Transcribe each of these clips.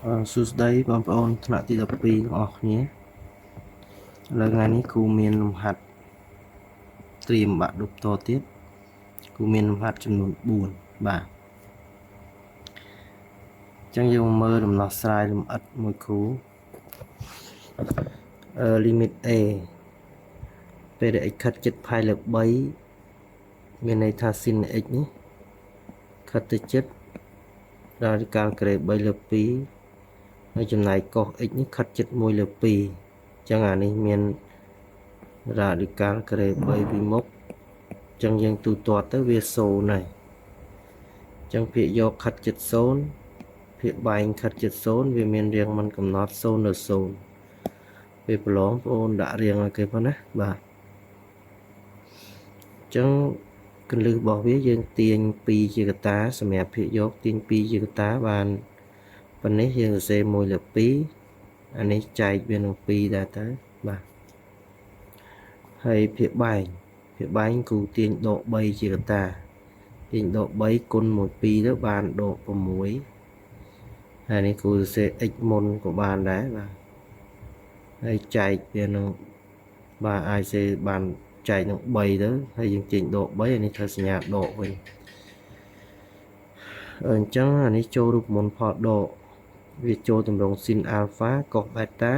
សួស្តីបងប្អូនថ្នាក់ទី12ទាំងអស់គ្នាឥឡូវថ្ងៃនេះគ្រូមានលំហាត់ត្រៀមបាក់ឌុបតទៀតគ្រូមានលំហាត់ចំនួន4បាទអញ្ចឹងយើងមកមើលដំណោះស្រាយលម្អិតមួយគ្រូអឺ limit a ពេលដែល x ខិតជិតផាយលើ3មានន័យថា sin x នេះខិតទៅជិត radical ការ៉េ3លើ2ហើយចំណែក cos x នេះខិតជិត1លើ2អញ្ចឹងអានេះមាន radical ការ៉េ3ពីមុខអញ្ចឹងយើងទូទាត់ទៅវា0ហើយអញ្ចឹងភាគយកខិតជិត0ភាគបែងខិតជិត0វាមានរាងមិនកំណត់0នៅ0ពេលប្រឡងបងអូនដាក់រាងឲ្យគេផងណាបាទអញ្ចឹងគន្លឹះរបស់វាយើងទាញ2ជាកតាសម្រាប់ភាគយកទាញ2ជាកតាបានប៉ុណ្នេះយើងសរសេរ1លើ2អានេះចែកវានឹង2ដែរទៅបាទហើយភាគបែងភាគបែងគ្រូទាញដក3ជាកតាទាញដក3គុណ1 2ទៅបានដក6ហើយនេះគ្រូសរសេរ x មុនក៏បានដែរបាទហើយចែកវានឹងបាទអាចសេបានចែកនឹង3ទៅហើយយើងចេញដក3អានេះត្រូវសញ្ញាដកវិញអញ្ចឹងអានេះចូលរូបមន្តផលដកវាចូលទម្រង់ sin alpha cos beta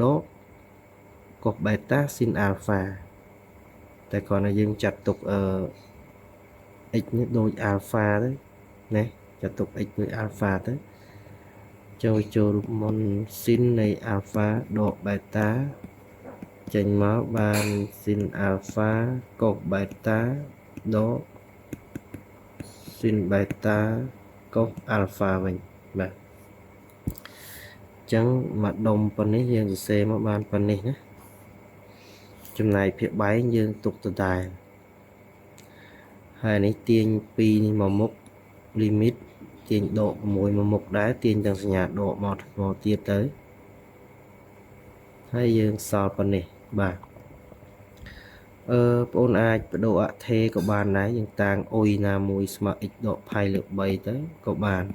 ដក cos beta sin alpha តែគ្រាន់តែយើងចាត់ទុកអឺ x នេះដូច alpha ទៅណាចាត់ទុក x ដូច alpha ទៅចូលចូលរូបមន្ត sin នៃ alpha ដក beta ចេញមកបាន sin alpha cos beta ដក sin beta cos alpha វិញបាទ ចឹងមួយដុំប៉ុណ្នេះយើងសរសេរមកបានប៉ុណ្នេះណាចំណែកភាគបែងយើងទុកដដែលហើយនេះទាញ2នេះមកមុខ limit ទាញដក6មកមុខដែរទាញទាំងសញ្ញាដកមកមកទៀតទៅហើយយើងសល់ប៉ុណ្នេះបាទអឺបងអូនអាចបដូរអថេក៏បានដែរយើងតាំងអុយណាមួយស្មើ x ដកផៃលើ3ទៅក៏បាន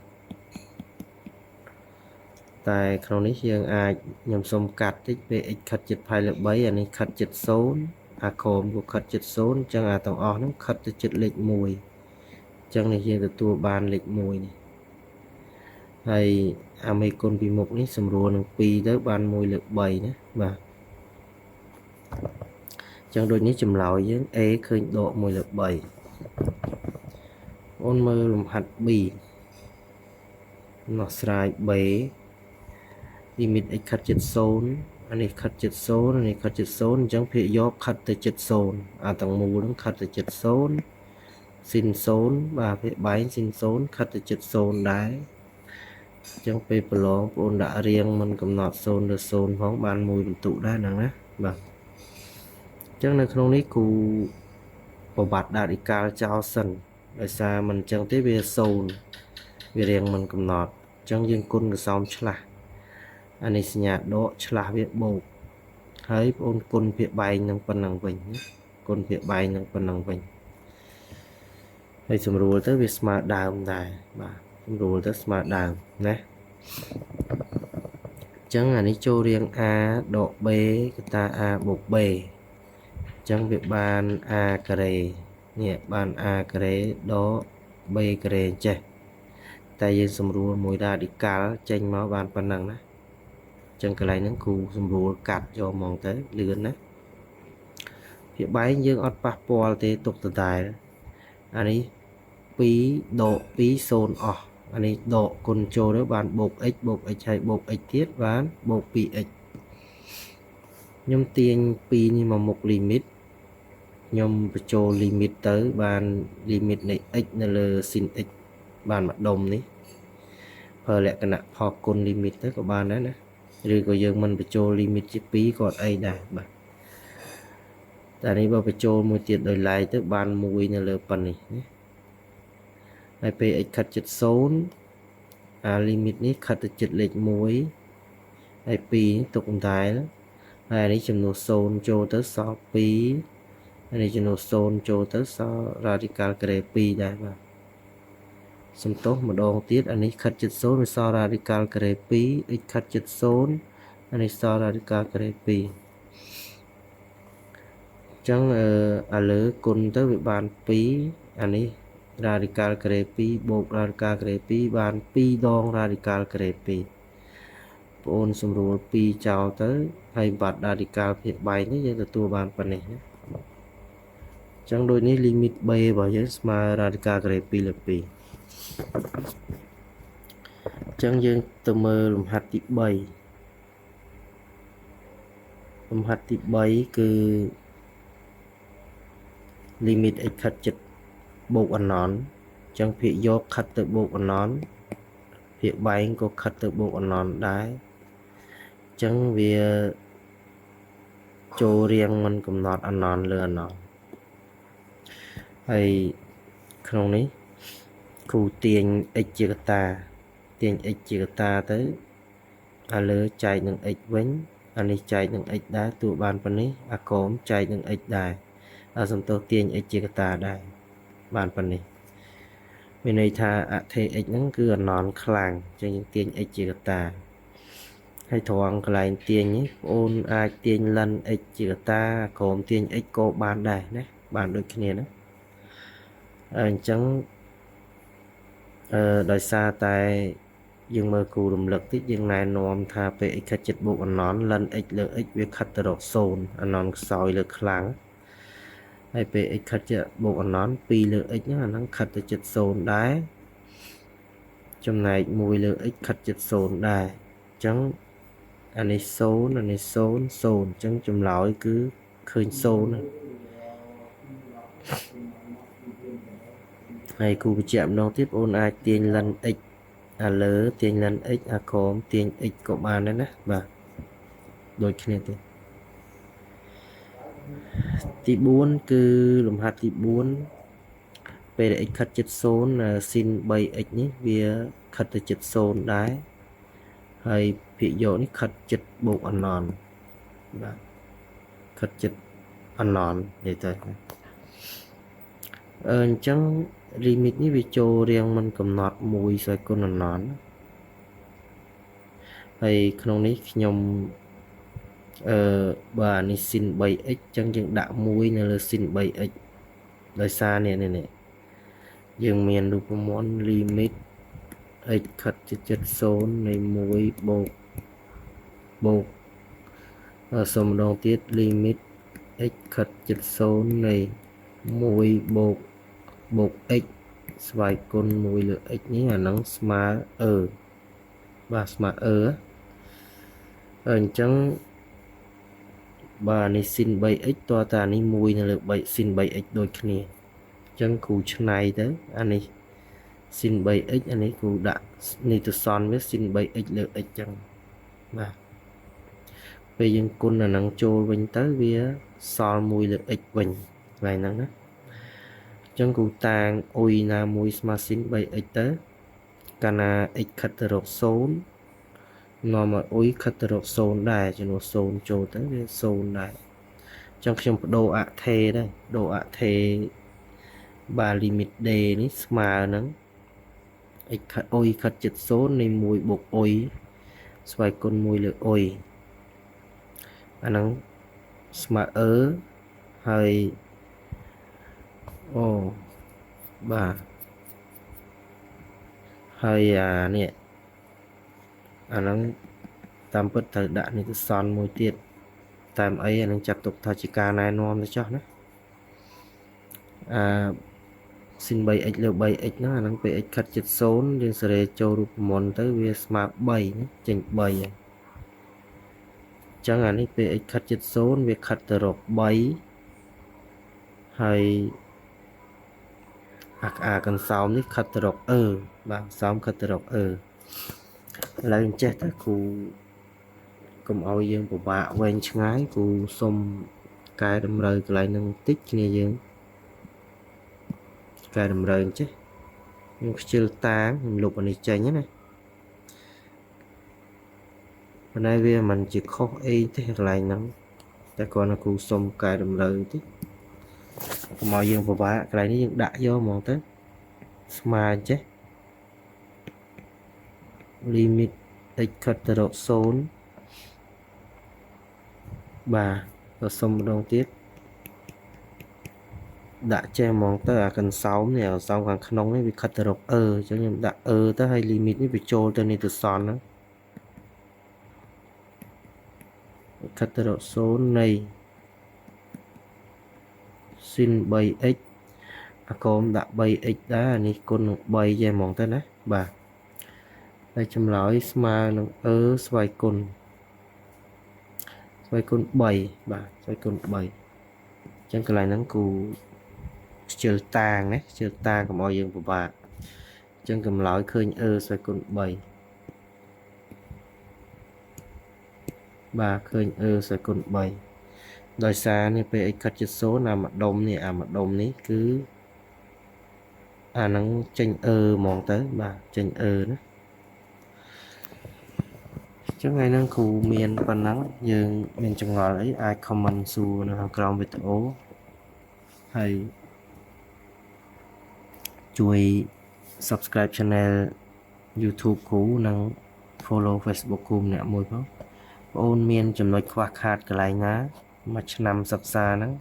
តែក្នុងនេះយើងអាចខ្ញុំសុំកាត់តិចពេល x ខិតជិតផៃលើ3អានេះខិតជិត0អាក្រោមក៏ខិតជិត0អញ្ចឹងអាទាំងអស់ហ្នឹងខិតទៅជិតលេខ1អញ្ចឹងនេះយើងទទួលបានលេខ1នេះហើយអាមេគុណពីមុខនេះសម្រួលនឹង2ទៅបាន1លើ3ណាបាទអញ្ចឹងដូចនេះចម្លើយយើង A ឃើញដក1លើ3អូនមើលលំហាត់ B ដោះស្រាយ B limit x ខិតជិត0អានេះខិតជិត0អានេះខិតជិត0អញ្ចឹងភាគយកខិតទៅជិត0អាទាំងមូលហ្នឹងខិតទៅជិត0 sin 0បាទភាគបែង sin 0ខិតទៅជិត0ដែរអញ្ចឹងពេលប្រឡងបងអូនដាក់រៀងមិនកំណត់0ទៅ0ផងបានមួយបន្ទុកដែរហ្នឹងណាបាទអញ្ចឹងនៅក្នុងនេះគ្រូប្រវត្តិរ៉ាឌីកាល់ចោលសិនដោយសារមិនអញ្ចឹងទេវា0វារៀងមិនកំណត់អញ្ចឹងយើងគុណកសោមឆ្លាស់អានេះសញ្ញាដកឆ្លាស់វាបូកហើយបងអូនគុណភាគបែងនឹងប៉ុណ្ណឹងវិញណាគុណភាគបែងនឹងប៉ុណ្ណឹងវិញហើយស្រួលទៅវាស្មើដើមដែរបាទស្រួលទៅស្មើដើមណាអញ្ចឹងអានេះចូលរៀង a ដក b កតា a បូក b អញ្ចឹងវាបាន a ការ៉េនេះបាន a ការ៉េដក b ការ៉េចេះតែយើងសម្រួលមួយរ៉ាឌីកាល់ចេញមកបានប៉ុណ្ណឹងណាអញ្ចឹងកន្លែងហ្នឹងគ្រូសម្រួលកាត់យកហ្មងទៅលឿនណាភាគបែងយើងអត់ប៉ះពាល់ទេទុកដដែលអានេះ2ដក2 0អស់អានេះដកគុណចូលទៅបានបូក x បូក x ហើយបូក x ទៀតបានបូក 2x ខ្ញុំទាញ2នេះមកមុខ limit ខ្ញុំបញ្ចូល limit ទៅបាន limit នៃ x នៅលើ sin x បានមួយដុំនេះប្រើលក្ខណៈផលគុណ limit ទៅក៏បានដែរណាឬក៏យើងមិនបញ្ចូល limit ជា2ក៏អត់អីដែរបាទតែនេះបើបញ្ចូលមួយទៀតដោយឡែកទៅបាន1នៅលើប៉ុណ្នេះណាហើយពេល x ខិតជិត0អា limit នេះខិតទៅជិតលេខ1ហើយ2នេះទុកដដែលហើយនេះចំនួន0ចូលទៅសល់2ហើយនេះចំនួន0ចូលទៅសល់ radical ការ៉េ2ដែរបាទ សំទោសម្ដងទៀតអានេះខិតជិត0វាសល់រ៉ាឌីកាល់ការ៉េ2 x ខិតជិត0អានេះសល់រ៉ាឌីកាល់ការ៉េ2អញ្ចឹងអឺឥឡូវគុណទៅវាបាន2អានេះរ៉ាឌីកាល់ការ៉េ2បូករ៉ាឌីកាល់ការ៉េ2បាន2ដងរ៉ាឌីកាល់ការ៉េ2បងអូនសម្រួល2ចោលទៅហើយបាត់រ៉ាឌីកាល់ភាគបែកនេះយើងទទួលបានប៉ុណ្ណេះណាអញ្ចឹងដូចនេះ limit b របស់យើងស្មើរ៉ាឌីកាល់ការ៉េ2លើ2អញ្ចឹងយើងទៅមើលលំហាត់ទី3លំហាត់ទី3គឺ limit x ខិតជិតបូកអនន្តអញ្ចឹងភាគយកខិតទៅបូកអនន្តភាគបែងក៏ខិតទៅបូកអនន្តដែរអញ្ចឹងវាចូលរៀងមិនកំណត់អនន្តលើអនន្តហើយក្នុងនេះគ្រូទាញ x ជាកតាទាញ x ជាកតាទៅអាលើចែកនឹង x វិញអានេះចែកនឹង x ដែរទួបានប៉ុណ្នេះអាកមចែកនឹង x ដែរអាសំទោសទាញ x ជាកតាដែរបានប៉ុណ្នេះមានន័យថាអថេ x ហ្នឹងគឺអនន្តខ្លាំងអញ្ចឹងយើងទាញ x ជាកតាហើយត្រង់កន្លែងទាញនេះបងអូនអាចទាញលិន x ជាកតាក្រោមទាញ x ក៏បានដែរណាបានដូចគ្នាណាអញ្ចឹងអឺដោយសារតែយើងមើលគូរំលឹកតិចយើងណែនាំថាពេល x ខិតជិតបូកអនន្តលិន x លើ x វាខិតទៅរក0អនន្តខ្សោយលើខ្លាំងហើយពេល x ខិតជិតបូកអនន្ត2លើ x ហ្នឹងអាហ្នឹងខិតទៅជិត0ដែរចំណែក1លើ x ខិតជិត0ដែរអញ្ចឹងអានេះ0អានេះ0 0អញ្ចឹងចម្លើយគឺឃើញ0ណាហើយគូបញ្ជាក់ម្ដងទៀតបងអាចទាញលិន x អាលើទាញលិន x អាក្រោមទាញ x ក៏បានដែរណាបាទដូចគ្នាទេទី4គឺលំហាត់ទី4ពេលដែល x ខិតជិត0 sin 3x នេះវាខិតទៅជិត0ដែរហើយភាគយកនេះខិតជិតបូកអនន្តបាទខិតជិតអនន្តនិយាយទៅអញ្ចឹង limit នេះវាចូលរៀងមិនកំណត់1ស្វ័យគុណអនន្តហើយក្នុងនេះខ្ញុំអឺបាទនេះ sin 3x អញ្ចឹងយើងដាក់1នៅលើ sin 3x ដោយសារនេះនេះយើងមានរូបមន្ត limit x ខិតជិត0នៃ1បូកបូកសូមម្ដងទៀត limit x ខិតជិត0នៃ1បូកបូក x ស្វ័យគុណ1លើ x នេះអាហ្នឹងស្មើ e បាទស្មើ e អញ្ចឹងបាទនេះ sin 3x តើតានេះ1នៅលើ3 sin 3x ដូចគ្នាអញ្ចឹងគ្រូឆ្នៃទៅអានេះ sin 3x អានេះគ្រូដាក់នេះទៅសនវា sin 3x លើ x ចឹងបាទពេលយើងគុណអាហ្នឹងចូលវិញទៅវាសល់1លើ x វិញកន្លែងហ្នឹងណាអញ្ចឹងគ្រូតាងអ៊ុយណាមួយស្មើ sin 3x ទៅកាលណា x ខិតទៅរក0នាំឲ្យអ៊ុយខិតទៅរក0ដែរចំនួន0ចូលទៅវា0ដែរអញ្ចឹងខ្ញុំបដូរអថេដែរបដូរអថេបាទ limit d នេះស្មើនឹង x ខិតអ៊ុយខិតជិត0នៃ1បូកអ៊ុយស្វ័យគុណ1លើអ៊ុយអាហ្នឹងស្មើ e ហើយអូបាទហើយអានេះអាហ្នឹងតាមពិតត្រូវដាក់នេះទៅសនមួយទៀតតាមអីអានឹងចាត់ទុកថាជាការណែនាំទៅចុះណាអា sin 3x លើ 3x ហ្នឹងអាហ្នឹងពេល x ខិតជិត0យើងសេរីចូលរូបមន្តទៅវាស្មើ3ណាចេញ3ហើយអញ្ចឹងអានេះពេល x ខិតជិត0វាខិតទៅរក3ហើយអាកន្សោមនេះខិតទៅរកអឺបាទកន្សោមខិតទៅរកអឺឥឡូវអញ្ចេះទៅគ្រូកុំឲ្យយើងពិបាកវែងឆ្ងាយគ្រូសុំកែតម្រូវកន្លែងហ្នឹងបន្តិចគ្នាយើងកែតម្រូវអញ្ចេះខ្ញុំខ្ជិលតាងខ្ញុំលុបអានេះចេញណាប៉ុន្តែវាមិនជាខុសអីទេកន្លែងហ្នឹងតែគ្រាន់តែគ្រូសុំកែតម្រូវបន្តិចកុំឲ្យយើងពិបាកកន្លែងនេះយើងដាក់យកហ្មងទៅស្មើអញ្ចេះ limit x ខិតទៅរក0បាទក៏សុំម្ដងទៀតដាក់ចេះហ្មងទៅអាកន្សោមនេះកន្សោមខាងក្នុងនេះវាខិតទៅរកអឺអញ្ចឹងខ្ញុំដាក់អឺទៅហើយ limit នេះវាចូលទៅនេះទៅសនហ្នឹងខិតទៅរក0នៃ sin 3x អាកុំដាក់ 3x ដែរអានេះគុណនឹង3ចេះហ្មងទៅណាបាទហើយចម្លើយស្មើនឹងអឺស្វ័យគុណស្វ័យគុណ3បាទស្វ័យគុណ3អញ្ចឹងកន្លែងហ្នឹងគូខ្ជិលតាងណាខ្ជិលតាងកុំឲ្យយើងពិបាកអញ្ចឹងកម្លើយឃើញអឺស្វ័យគុណ3បាទឃើញអឺស្វ័យគុណ3ដោយសារនេះពេល x ខិតជិត0អាម្ដុំនេះអាម្ដុំនេះគឺអាហ្នឹងចេញអឺហ្មងទៅបាទចេញអឺណាចឹងថ្ងៃហ្នឹងគ្រូមានប៉ុណ្ណឹងយើងមានចម្ងល់អីអាច comment សួរនៅខាងក្រោមវីដេអូហើយជួយ subscribe channel YouTube គ្រូនិង follow Facebook គ្រូម្នាក់មួយផងបងអូនមានចំណុចខ្វះខាតកន្លែងណាមួយឆ្នាំសិក្សាហ្នឹង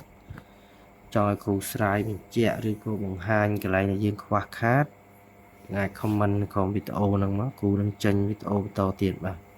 ចង់ឲ្យគ្រូស្រាយបញ្ជាក់ឬក៏បង្ហាញកន្លែងដែលយើងខ្វះខាតអាច comment ក្រោមវីដេអូហ្នឹងមកគ្រូនឹងចេញវីដេអូបន្តទៀតបាទ។